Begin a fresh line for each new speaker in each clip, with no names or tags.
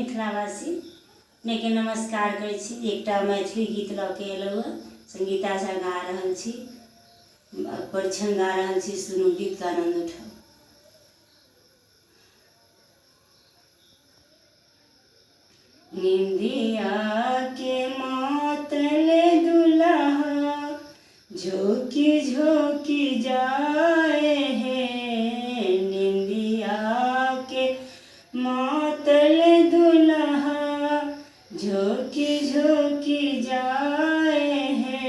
मिथिलावासी, अपनेके नमस्कार करै छी। एकटा मैथिली गीत लऽ के एलहुँ हँ। संगीता झा गा रहल छी, परिछन गा रहल छी। सुनू गीतके आनन्द उठाउ। निंदिया के मातल दुल्हा झोंकी झोंकी जाए हे, निंदिया के मातल दुल्हा झोंकी झोंकी जाए हे,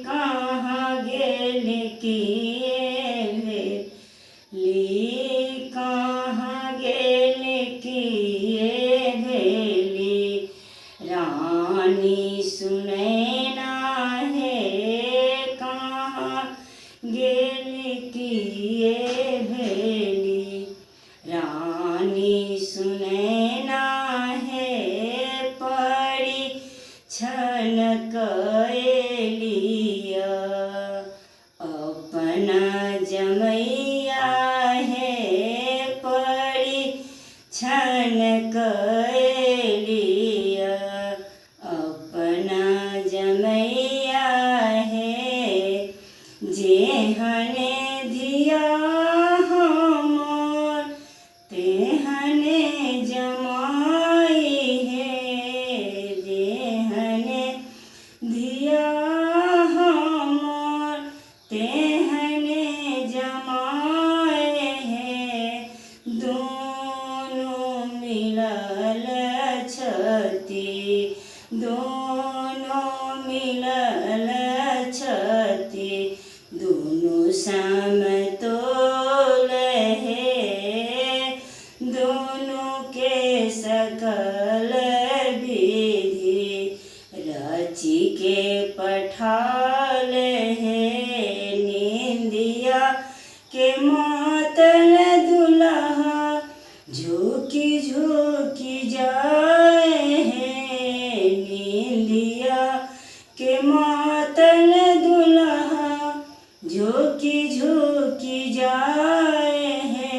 कहाँ गेल किए भेल ली, कहाँ गेल किए भेली रानी सुनैना हे, कहाँ गेल किए भेली रानी सुनैना हे, परी छन कएलिया अपना जमैया हे, परी छन कएलिया अपना जमैया हे, जेहने धिया हमर तेहने जमाई हे, जेहने धिया हमर तेहने जमाए हे, दुनू मिलल छथि, दुनू मिलल छथि, दुनू समतोल हे, दुनू के सकल विधि रचि के पठाल हे, निंदिया के मातल दुल्हा झुकी झुकी जाए हे, निंदिया के मातल दुल्हा झुकी झुकी जाए हे,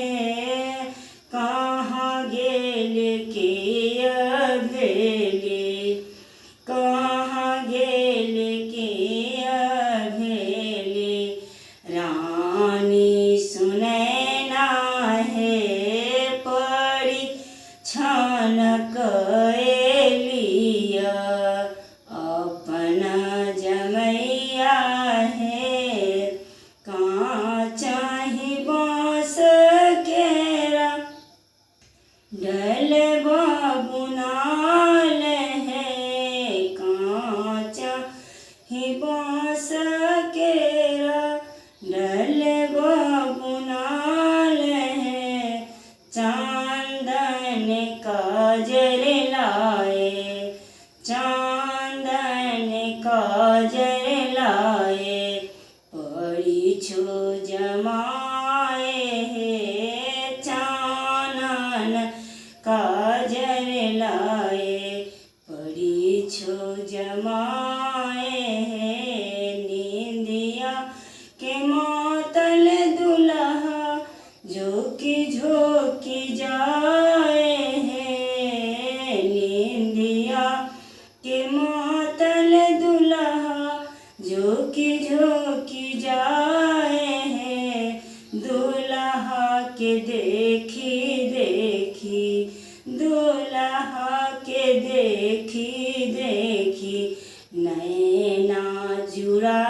कहाँ गेल के भेली, कहाँ गेल के भेली रानी सुनैना हे, परी छन कएलिया अपना जमैया हे, काँचहि बाँस केरा डलबा बुनाल हे, काँचा ही बाँस केरा डलबा बुनाल हे, चंदन काजर लाए, चंदन काजर लाए परिछो जमाए हे, चानन काजर लाए परिछो जमाए हे, निंदिया के मातल दुल्हा झोंकी झोंकी जाए हे, निंदिया के मातल दुल्हा झोंकी झोंकी जाए हे, दुल्हा के देखी देखी, दुल्हा के देखी देखी नैना जुड़ा